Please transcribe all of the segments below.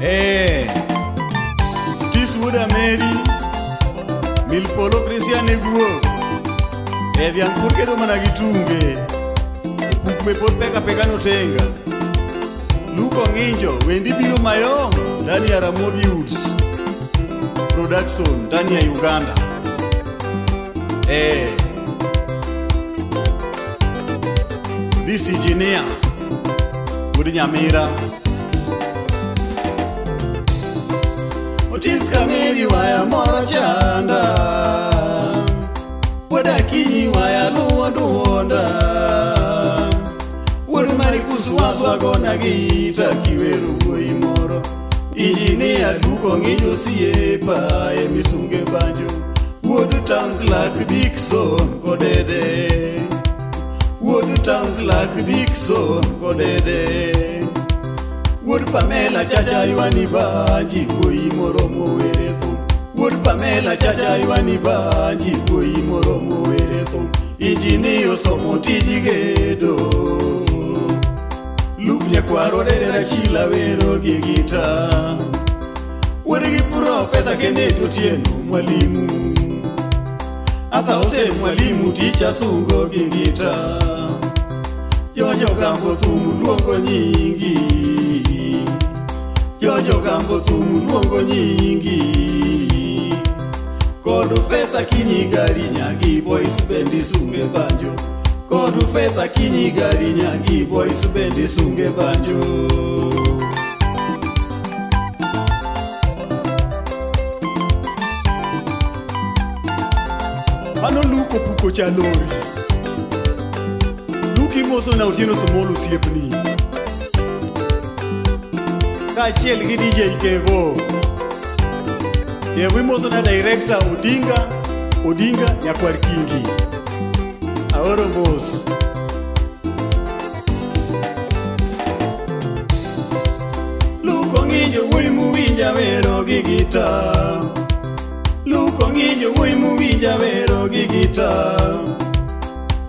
Eh, Otis wuod Ameri, mil polo Christian Iguo. Eh, dhiang' pod kedo mana gi tunge. Opuk be pod pek apeka notenga. Luko ng'injo, wendi biro mayom ndani ya Ramogi Woods Production ndani ya Uganda. Eh. This engineer wuod Nyamira. Otis Kameri waya moro chanda. Wuod Akinyi waya luwo duonda. Wuod Marikusu waswa gona gita kiwero wuoyi moro. Injinia Luko ng'injo osiepa e misunge banjo. Wuod Town Clerk Dickson kodede. Wuod Town Clerk Dickson kodede. Wuod Pamela Chacha ywani banji wuoyi moro mowere thum. Wuod Pamela Chacha ywani banji wuoyi moro mowere thum. Injinia osomo tij gedo. Luke nyakwaro dede chila wero gi gita. Wuod gi Profesa Kennedy Otieno mwalimu. Arthur Hussein mwalimu ticha sungo gi gita. Jojo Gambo thum luongo nyingi. Jojo Gambo thum luongo nyingi. Kod Faith Akinyi gari nyagi boys bendi sunge banjo. Kod Faith Akinyi gari nyagi boys bendi sunge banjo. Mano Luke opuko cha lori. Luke imoso na Otieno Small osiepni. Kaachiel gi DJ Kevo. Kevo imoso na director Odinga, Odinga nyakwar Kingi. Aoro mos. Luko ng'injo wuoyi muwinja wero gi gita. Luko ng'injo wuoyi muwinja wero gi gita.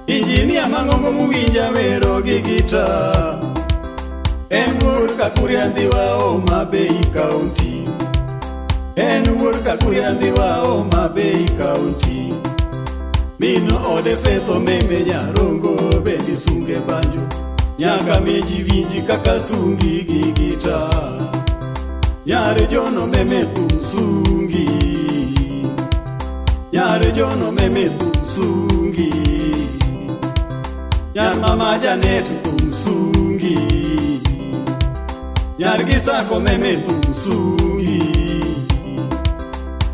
Injinia mang'ongo muwinja wero gi gita. En wuod Kakuria Ndhiwa Homa Bay County. En wuod Kakuria Ndhiwa Homa Bay County. Mino ode fetho meme nyarongo bendi sunge banjo. Nyaka meji winji kaka sungi gi gita. Nyar jono meme thum sungi. Nyar jono meme thum sungi. Nyar mama Janet thum sungi. Nyar gisako meme thum sungi.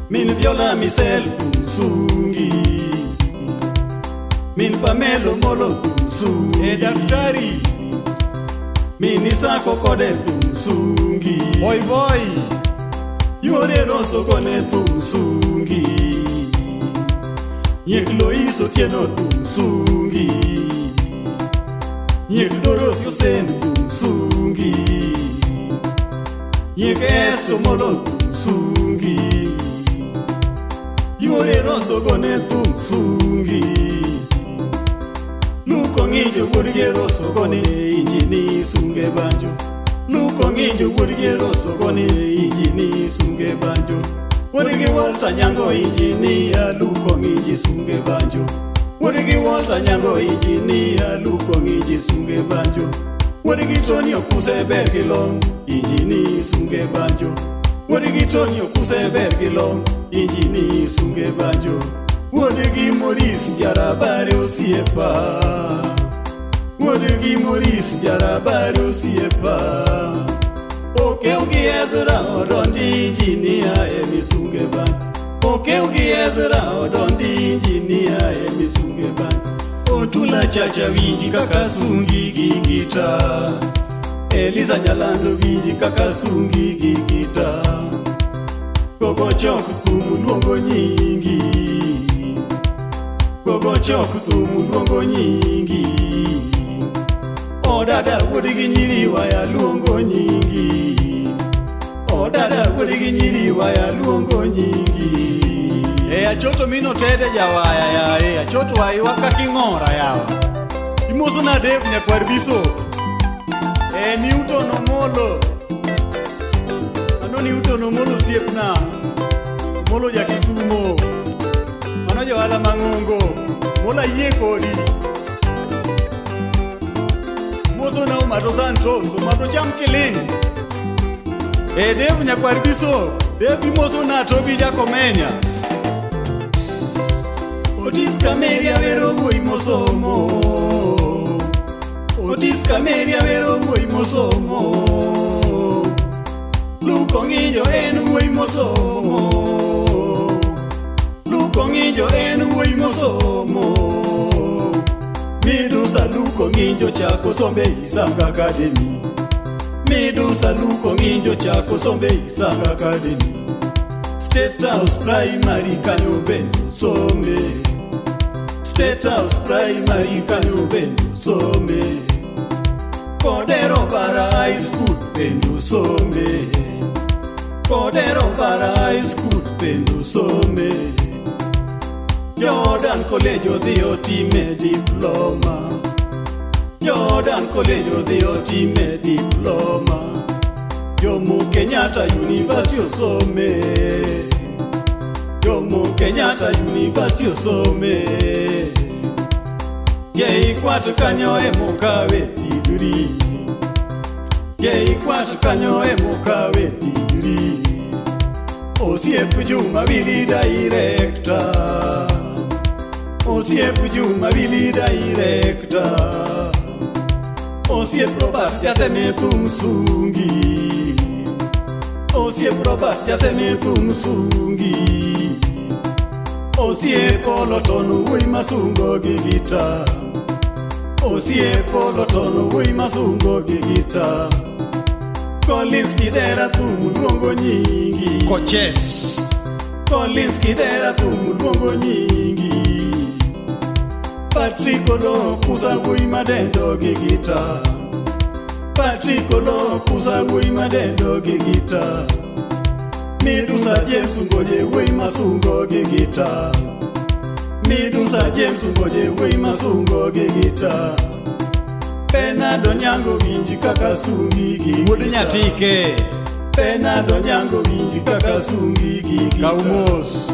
Min Viola Misel thum sungi. Min Pamelo Molo thum sungi. E daktari. Min Isako kode thum sungi. Boy boy. Yore roso kone thum sungi. Nyiek Lois Otieno thum sungi. Nyiek Dorothy Osen thum sungi. Nyiek Esther Molo thum sungi. Yore roso gone thum sungi. Luko ng'injo wuod Geroso gone injini sunge banjo. Luko ng'injo wuod Geroso gone injini sunge banjo. Wuod gi Walter Nyango injinia Luko ng'inji sunge banjo. Wuod gi Walter Nyango injinia Luko ng'inji sunge banjo. Wuod gi Tony Okuse ber gi long injini sunge banjo. Wuod gi Tony Okuse ber gi long injini sunge banjo. Wuod gi Maurice Jarabare osiepa. Wuod gi Maurice Jarabare osiepa. Okew gi Ezra odondi injinia e misunge banjo. Okew gi Ezra odondi injinia e misunge banjo. Otula Chacha winji kaka sungi gi gita. Eliza Nyalando winji kaka sungi gi gita. Gogo chok thum luongo nyingi. Gogo chok thum luongo nyingi. Odada wuod gi nyiri waya luongo nyingi. Odada wuod gi nyiri waya luongo nyingi. E achoto mino tede jawaya ya e achoto waiwa kaka ing'ora yawa. Imoso na Dave nyakwar Biso. E Newton Omolo. Mano Newton Omolo osiepna. Omolo ja Kisumo. Mano johala mang'ongo. Omolo ayie kodi. Moso na Omato Santos, Omato cham kiling. E Dave nyakwar Biso, Dave imoso na Tobi Jakomenya. Otis Kameria wero wuoyi mosomo. Otis Kameria wero wuoyi mosomo. Luko ng'injo en wuoyi mosomo. Luko ng'injo en wuoyi mosomo. Midusa Luko ng'injo chako sombe Isanga Academy. Midusa Luko ng'injo chako sombe Isanga Academy. State House Primary kanyo bende some. State House Primary kanyo bende some. Kodero Bara High School bende some. Kodero Bara High School bende some. Jordan College odhi otime diploma. Jordan College odhi otime diploma. Jomo Kenyatta University osome. Jomo Kenyatta University osome. JKUAT kanyo emokawe degree. JKUAT kanyo emokawe degree. Osiep Juma Willy director. Osiep Juma Willy director. Osiep Robert Jaseme thum sungi. Osiep Robert Jaseme thum sungi. Osiep Oloton wuoyi masungo gi gita. Osiep Oloton wuoyi masungo gi gita. Collins Kidera thum luongo nyingi. Coaches. Collins Kidera thum luongo nyingi. Patrick Olo kusa wuoyi madendo gi gita. Patrick Olo kusa wuoyi madendo gi gita. Midusa James Ngoje wuoyi masungo gi gita. Midusa James Ngoje wuoyi masungo gi gita. Bernard Onyango winji kaka sungi gi Wuod gita. Nyatike. Bernard Onyango winji kaka sungi gi gita. Kaumos.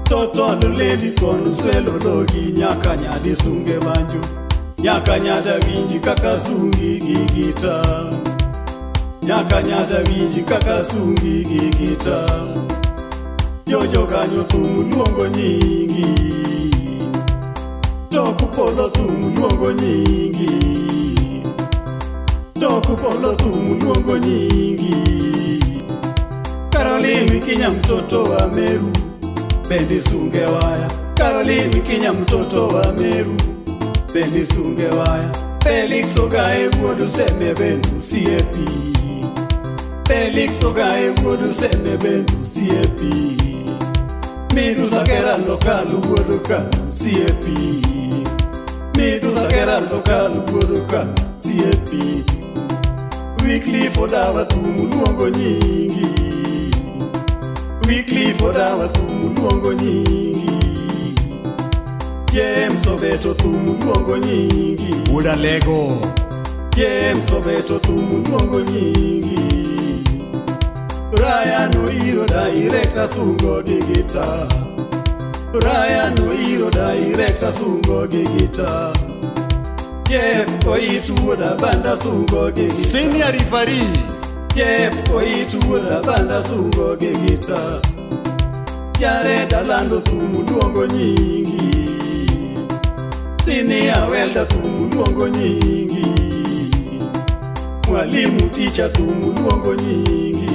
Toton Lady Consuelo Logi nyaka nyadi sunge banjo. Nyaka nyada winji kaka sungi gi gita. Nyaka nyada winji kaka sungi gi gita. Jojo kanyo thum luongo nyingi. Tok polo thum luongo nyingi. Tok polo thum luongo nyingi. Caroline Kinya mtoto wa Meru bendi sunge waya. Caroline Kinya mtoto wa Meru bendi sunge waya. Felix Ogae wuod Seme bendu siepi. Felix Ogae wuod Seme bendu siepi. Midusa Kera lokal wuod Kano siepi. Midusa Kera lokal wuod Kano siepi. Weekly Odawa thum luongo nyingi. Wycliffe Odawa thum luongo nyingi. James Obeto thum luongo nyingi. Wuod Alego. James Obeto thum luongo nyingi. Brian Oiro director sungo gi gita. Brian Oiro director sungo gi gita. Jeff Koit wuod Abanda sungo gi gita. Senior referee. Jeff Koit wuod Abanda sungo gi gita. Jared Alando thum luongo nyingi. Tinia Welda thum luongo nyingi. Mwalimu ticha thum luongo nyingi.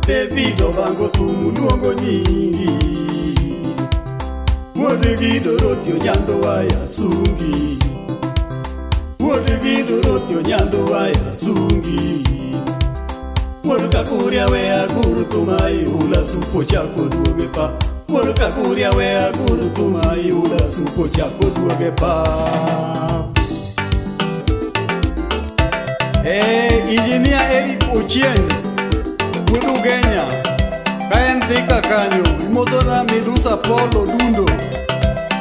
David Obango thum luongo nyingi. Wuod gi Dorothy Onyando waya sungi. Wuod gi Dorothy Onyando waya sungi. Wuod Kakuria we aguru thuma iula supo chako duoge pa. Wuod Kakuria we aguru thuma iula supo chako duoge pa. Engineer Eric Ochieng wuod Ugenya ka en Thika kanyo imosona Midusa Paul Odundo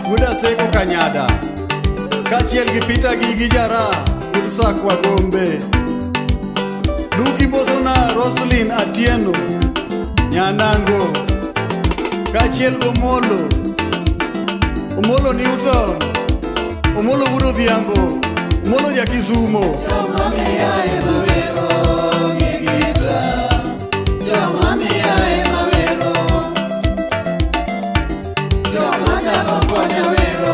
wuod Aseko Kanyada kaachiel gi Peter Gigi Jara wuod Sakwa Gombe. Luki Bosona Roslyn Atieno Nyanango kaachiel gi Omolo Omolo Newton Omolo wuod Odhiambo Omolo ja Kisumo. Joma miya ema wero gi gita, joma miya ema wero, joma nyalo konya wero.